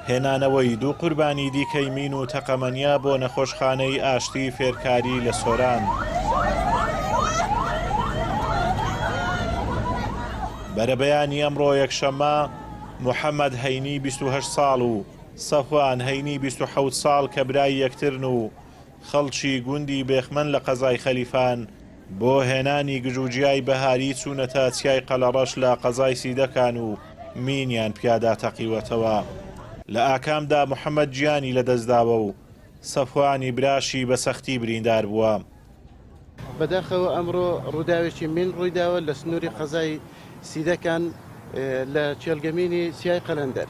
هێنانەوەی دوو قوربانی دیکەی مین و تەقەمەنییە بۆ نەخۆشخانەی ئاشتی فێرکاری لە سۆران. بەرەبەیانی ئەمڕۆ یەکشەممە، محەمەد هەینی 28 ساڵ و سەفوان هەینی 27 ساڵ کە برای یەکترن و خەڵکی گوندی بێخمەن لە قەزای خەلیفان بۆ هێنانی گژوگیای بەهاری چوونەتە چیای قەلەڕەش لە قەزای سیدەکان و مینیان پیادا تەقیوەتەوە. لە ئاکامدا محەمەد گیانی لەدەستداوە و سەفوانی براشی بە سەختی بریندار بووە. بەداخەوە ئەمڕۆ ڕووداوێکی مین ڕوویداوە لە سنووری قەزای سیدەکان لە کێڵگەمینی چیای قەلەندەر.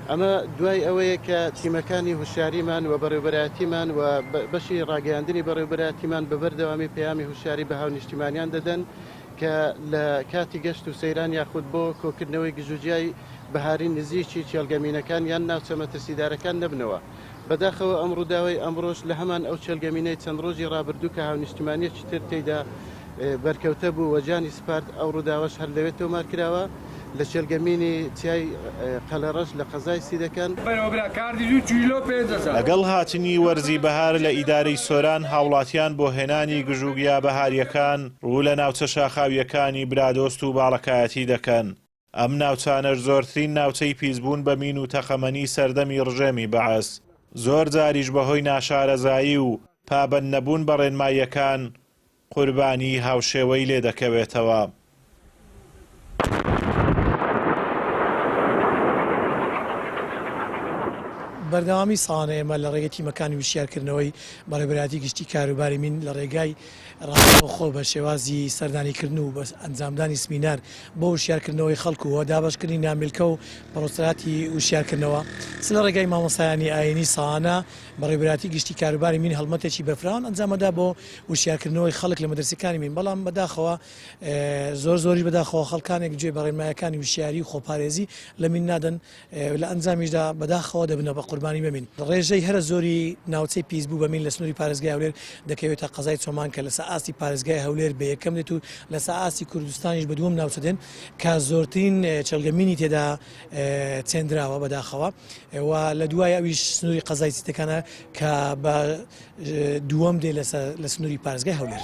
ئەمە دوای ئەوەیە کە تیمەکانی هوشیاریمان و بەڕێوبەرایەتیمان و بەشی ڕاگەیاندنی بەڕێوبەرایەتیمان بە بەردەوامی پەیامی هوشیاری بە هاونیشتیمانیان دەدەن کە لە کاتی گەشت و سەیران یاخود بۆ کۆکردنەوەی گژوگیای بەهاری نزیکی کێڵگەمینەکان یان ناوچە مەترسیدارەکان نەبنەوە. بەداخەوە ئەم ڕووداوەی ئەمڕۆش لە هەمان ئەو چێلگەمینەی چەند ڕۆژی ڕابردوو کە هاونیشتیمانییەکی تر تێیدا بەرکەوتە بوو و گیانی سپارد، ئەو ڕووداوەش هەر لەوێ تۆمار کراوە لە چێلگەمینی چیای قەلەڕەش لە قەزای سیدەکان. لەگەڵ هاتنی وەرزی بەهار لە ئیدارەی سۆران هاوڵاتیان بۆ هێنانی گژوگیا بەهارییەکان ڕوو لە ناوچە شاخاوییەکانی برادۆست و باڵەکایەتی دەکەن، ئەم ناوچانەش زۆرترین ناوچەی پیسبوون بە مین و تەقەمەنی سەردەمی ڕژێمی بەعس، زۆر جاریش بەهۆی ناشارەزایی و پابەند نەبوون بە ڕێنماییەکان قوربانیی هاوشێوەی لێ دەکەوێتەوە. بەردەوامی ساڵانە ئێمە لە ڕێگەی تیمەکانی وشیارکردنەوەی بەڕێوەبەرایەتی گشتی کاروباری مین لە ڕێگای ڕاستەوخۆ بە شێوازی سەردانیکردن و بە ئەنجامدانی سمینار بۆ وشیارکردنەوەی خەڵک و دابەشکردنی نامیلکە و پڕۆسەراتی وشیارکردنەوە چ لە ڕێگای مامۆستایانی ئایینی ساڵانە بەڕێوەبەرایەتی گشتی کاروباری مین هەڵمەتێکی بەرفراوان ئەنجامەدا بۆ وشیارکردنەوەی خەڵک لە مەدرسەکانی مین بەڵام بەداخەوە زۆر زۆریش بەداخەوە خەڵکانێک گوێ بە ڕێنمایەکانی وشیاری و خۆپارێزی لە مین نادەن لە ئەنجامیشدا بەداخەوە دەبنە بە قوربانی بە مین. ڕێژەی هەرە زۆری ناوچەی پیسبوو بە مین لە سنووری پارێزگای هەولێر دەکەوێتە قەزای چۆمان کە لەسەر ئاستی پارێزگای هەولێر بە یەکەم دێت و لەسەر ئاستی کوردستانیش بە دووەم ناوچە دێن کە زۆرترین چێڵگە مینی تێدا چێندراوە بەداخەوە و لە دوای ئەویش سنووری قەزای سیتەکانە کە بە دووەم دێ لە سنووری پارێزگای هەولێر.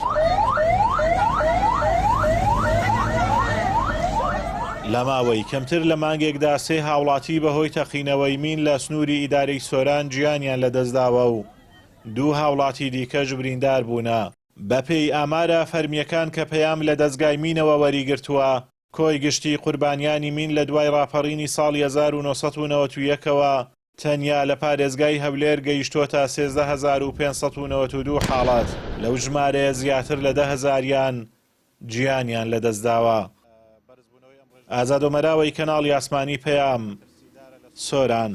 لە ماوەی کەمتر لە مانگێکدا سێ هاوڵاتی بەهۆی تەقینەوەی مین لە سنووری ئیدارەی سۆران گیانیان لەدەستداوە و دوو هاوڵاتی دیکەش بریندار بوونە. بەپێی ئامارە فەرمییەکان کە پەیام لە دەزگای مینەوە وەریگرتووە، کۆی گشتی قوربانیانی مین لە دوای ڕاپەڕینی ساڵی 1991 ەوە تەنیا لە پارێزگای هەولێر گەیشتۆتە 13592 حاڵەت، لەو ژمارەیە زیاتر لە دە هەزاریان گیانیان لەدەستداوە. ئازاد ئۆمەراوەی کەناڵی ئاسمانی پەیام، سۆران.